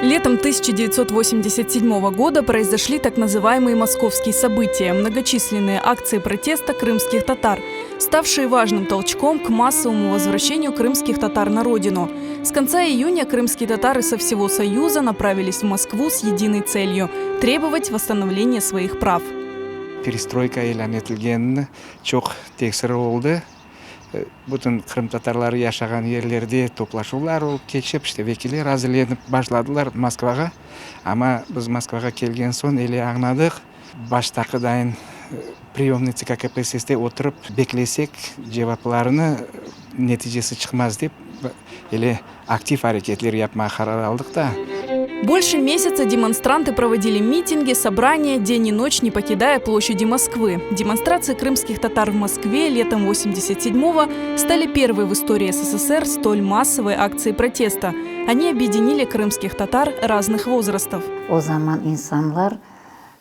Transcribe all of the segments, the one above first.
Летом 1987 года произошли так называемые московские события, многочисленные акции протеста крымских татар, ставшие важным толчком к массовому возвращению крымских татар на родину. С конца июня крымские татары со всего Союза направились в Москву с единой целью – требовать восстановления своих прав. Perestroyka ilân etilgenini çoq tesiri oldı. Bütün qırımtatarları yaşağan yerlerde toplaşuvlar olıp keçip, işte vekiller azırlenip başladılar Moskvağa. Amma biz Moskvağa kelgen soñ ele añladıq, baştaqıdayın priyomnıy TsK KPSSte oturıp beklesek cevaplarını, neticesi çıqmaz dep, ele aktiv areketler yapmağa qarar aldıq da. Больше месяца демонстранты проводили митинги, собрания, день и ночь не покидая площади Москвы. Демонстрации крымских татар в Москве летом 87-го стали первой в истории СССР столь массовой акцией протеста. Они объединили крымских татар разных возрастов. O zaman insanlar,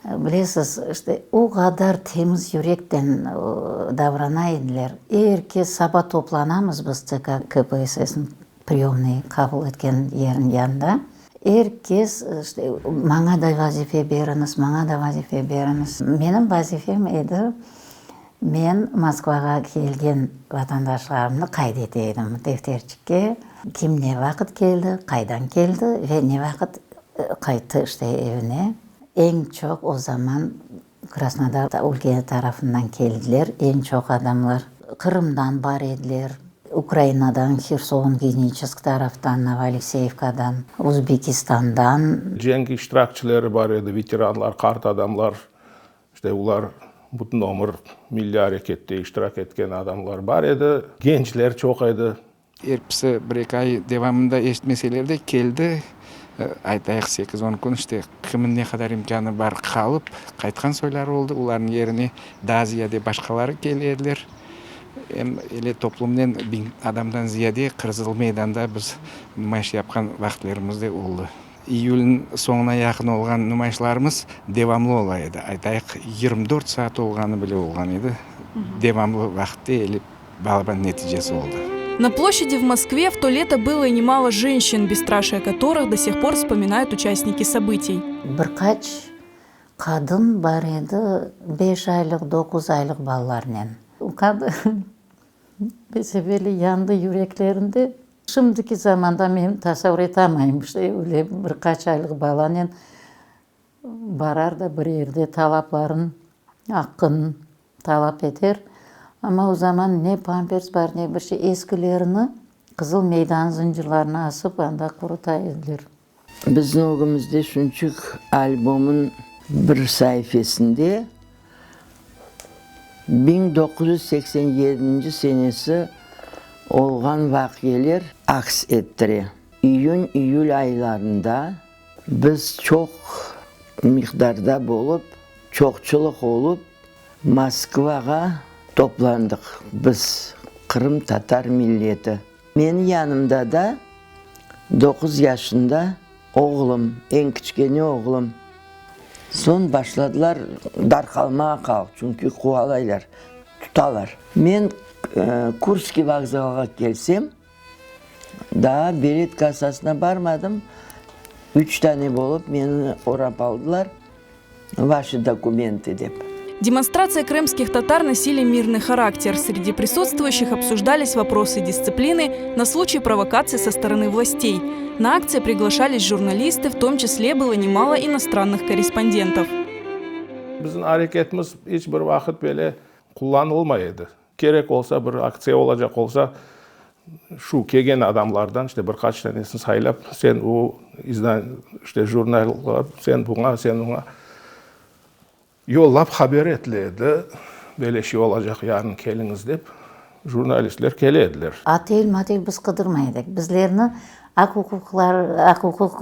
bilesiz, işte, o qadar temiz yürekten davrana ediler. Er kes saba toplanamız biz TK KPSSniñ priyomnıy qabul etken yerniñ yanında. Er kes, işte, maña da vazife beriñiz, maña da vazife beriñiz. Menim vazifem edi, men Moskvağa kelgen vatandaşlarımnı qayd ete edim defterçikke, kim ne vaqıt keldi, qaydan keldi ve ne vaqıt qayttı, işte, evine. Eñ çoq o zaman Krasnodar ülke tarafından keldiler, eñ çoq adamlar. Qırımdan bar ediler, Ukrainadan, Herson, Geniçesk taraftan, Novoalekseyevkadan, Uzbekistandan. Cenk iştirakçileri bar edi, veteranlar, qart adamlar, işte olar bütün ömür milliy arekette iştirak etken adamlar bar edi, gençler çoq edi. Episi bir-eki ay devamında eşitmeseler de, keldi, aytayıq, sekiz-on kün, işte, kimin ne qadar imkânı bar, qalıp, qaytqan soyları oldı. Olarnıñ yerine daa ziyade başqaları kele ediler. Em ele toplumnen biñ adamdan ziyade Qızıl meydanda biz numayış yapqan vaqıtlarımız da oldı. İyülniñ soñuna yaqın olğan numayışlarımız devamlı ola edi. Aytayıq, 24 saat olğanı bile olğan edi. Devamlı vaqıtta ele balaban neticesi oldı. На площади в Москве в то лето было и немало женщин, бесстрашие которых до сих пор вспоминают участники событий. Bir qaç qadın bar edi, beş aylıq, doquz aylıq balalarnen. O qadın besebelli yandı yüreklerinde. Şimdiki zamanda men tasavur etamayım, işte öyle bir qaç aylıq balanen barar da bir yerde talapların, aqqın talap eter. Amma o zaman ne pampers bar, ne bir şey, eskilerini Qızıl meydan zıncırlarına asıp, anda quruta ediler. Bizim ögümizde şunçıq albomın bir saifesinde 1987 senesi olğan vaqiyeler aks ettire. İyün-iyül aylarında biz çoq miqdarda bolıp, çoqçılıq olıp, Moskvağa toplandıq, biz, qırımtatar milleti. Menim yanımda da doquz yaşında oğlum, eñ kiçkene oğlum. Soñ başladılar darqalmağa halq, çünki quvalaylar, tutalar. Men Kurskiy vokzalğa kelsem, daa bilet kassasına barmadım, üç tane bolıp meni orap aldılar. Vaşi dokumentı dep. Демонстрации крымских татар носили мирный характер. Среди присутствующих обсуждались вопросы дисциплины на случай провокации со стороны властей. На акции приглашались журналисты, в том числе было немало иностранных корреспондентов. Bizim areketimiz iç bir vaqıt böyle qullanılmay edi. Kerek olsa, bir aktsiya olacaq olsa, şu kelgen adamlardan işte bir qaç tanesini saylap, sen o işte jurnalğa, sen buña, sen oña yollap haber etile edi, böyle şey olacaq, yarın keliñiz dep, jurnalistler kele ediler. Otel-motel biz qıdırmay edik. Bizlerni aq-uquqlar, aq-uquq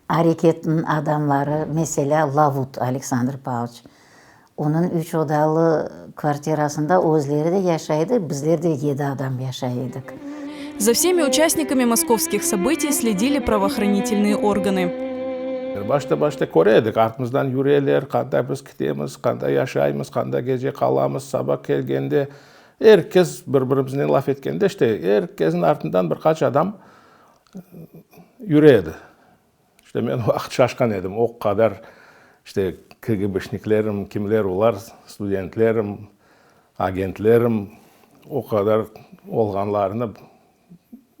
areketiniñ adamları, meselâ, Lavut Aleksandr Pavloviç, onıñ üç odalı kvartirasında özleri de yaşay edi, bizler de yedi adam yaşay edik. За всеми участниками московских событий следили правоохранительные органы. Başta-başta köre edik, artımızdan yüreler, qanda biz kitemiz, qanda yaşaymız, qanda gece qalamız, saba kelgende er kes bir-birimiznen laf etkende, işte, er kesniñ artından bir qaç adam. Yüre edi. İşte men o vaqıt şaşqan edim, o qadar işte KGBşniklerim, kimler olar, studentlerim, agentlerim o qadar olğanlarını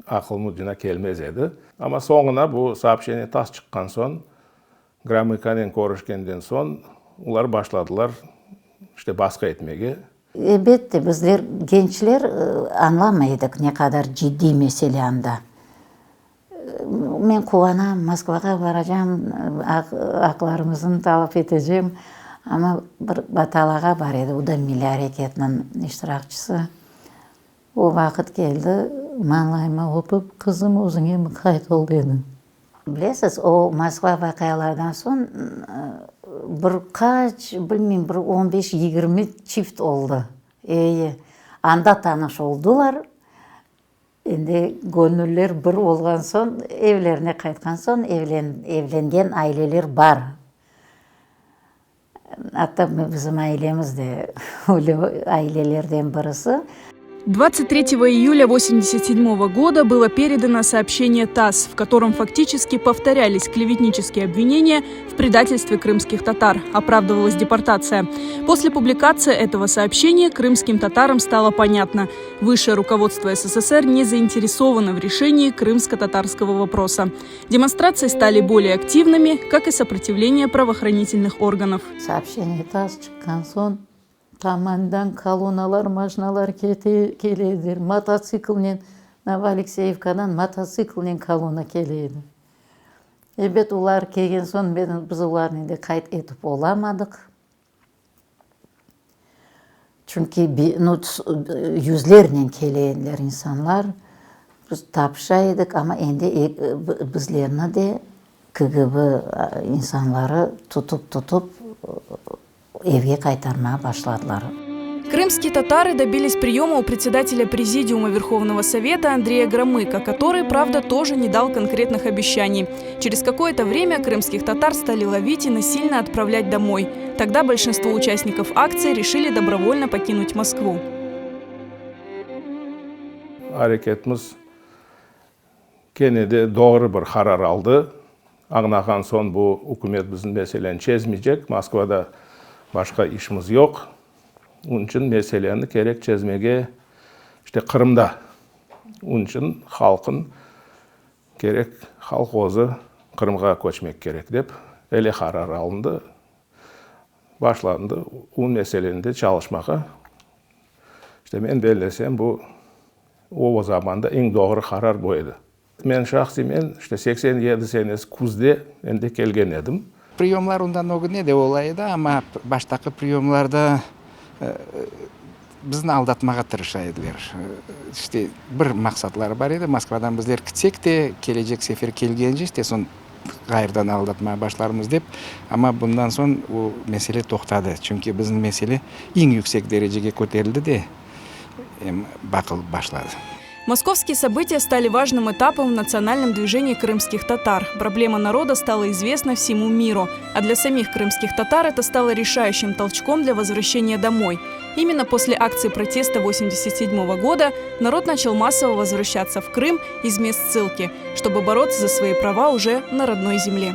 aqılım ucuna kelmez edi. Amma soñuna bu soobşeniye TASS çıqqan soñ, Gromıkonen körüşkenden soñ olar başladılar işte basqı etmege. Elbette, bizler, gençler, añlamay edik ne qadar ciddiy mesele anda. Men quvanam, Moskvağa baracam, aqlarımıznı talap etecem. Amma bir Batalağa bar edi, o da milliy areketniñ iştirakçisi. O vaqıt keldi, mañlayıma öpüp, qızım, özüñe muqayt ol, dedi. Bilesiz, o Moskva vaqialardan soñ bir qaç, bilmeyim, bir on beş, 20 çift oldı. Eyi, anda tanış oldılar. Endi göñüller bir olğan soñ, evlerine qaytqan soñ evlengen aileler bar. Atta bizim ailemiz de öyle ailelerden birisi. 23 июля 1987 года было передано сообщение ТАСС, в котором фактически повторялись клеветнические обвинения в предательстве крымских татар, оправдывалась депортация. После публикации этого сообщения крымским татарам стало понятно – высшее руководство СССР не заинтересовано в решении крымско-татарского вопроса. Демонстрации стали более активными, как и сопротивление правоохранительных органов. Сообщение ТАСС çıqqan soñ Tamandan kolonnalar, maşinalar kete, kele ediler. Mototsiklnen, Novoalekseyevkadan mototsiklnen kolonna kele edi. Ebet, olar kelgen soñ, men, biz olarnen de qayd etip olamadıq. Çünki, nu, yüzlernen kele ediler insanlar. Biz tapışa edik, amma endi bizlerni de KGB insanları tutıp-tutıp evge qaytarmağa başladılar. Крымские татары добились приема у председателя Президиума Верховного Совета Андрея Громыко, который, правда, тоже не дал конкретных обещаний. Через какое-то время крымских татар стали ловить и насильно отправлять домой. Тогда большинство участников акции решили добровольно покинуть Москву. Areketimiz kene de doğru bir qarar aldı. Añlağan soñ bu ükümet bizim meseleni çezmeycek, Moskvada başqa işimiz yoq. Onıñ içün meseleni kerek çezmege işte Qırımda. Onıñ içün halqın kerek, halq özü Qırımğa köçmek kerek dep öyle qarar alındı. Başlandı o meselende çalışmağa. İşte men bellesem bu o zamanda eñ doğru qarar bu edi. Men şahsiy men işte 87 senesi küzde endi kelgen edim. Priyomlar ondan ögüne de ola edi, amma baştaki priyomlarda bizni aldatmağa tırışa ediler. İşte bir maqsatları bar edi, Moskvadan bizler kitsek de, kelecek sefer kelgence, işte soñ ğayrıdan aldatmağa başlarmız dep. Amma bundan soñ o mesele toqtadı, çünki bizim mesele eñ yüksek derecege köterildi de, em baqılıp başladı. Московские события стали важным этапом в национальном движении крымских татар. Проблема народа стала известна всему миру. А для самих крымских татар это стало решающим толчком для возвращения домой. Именно после акции протеста 1987 года народ начал массово возвращаться в Крым из мест ссылки, чтобы бороться за свои права уже на родной земле.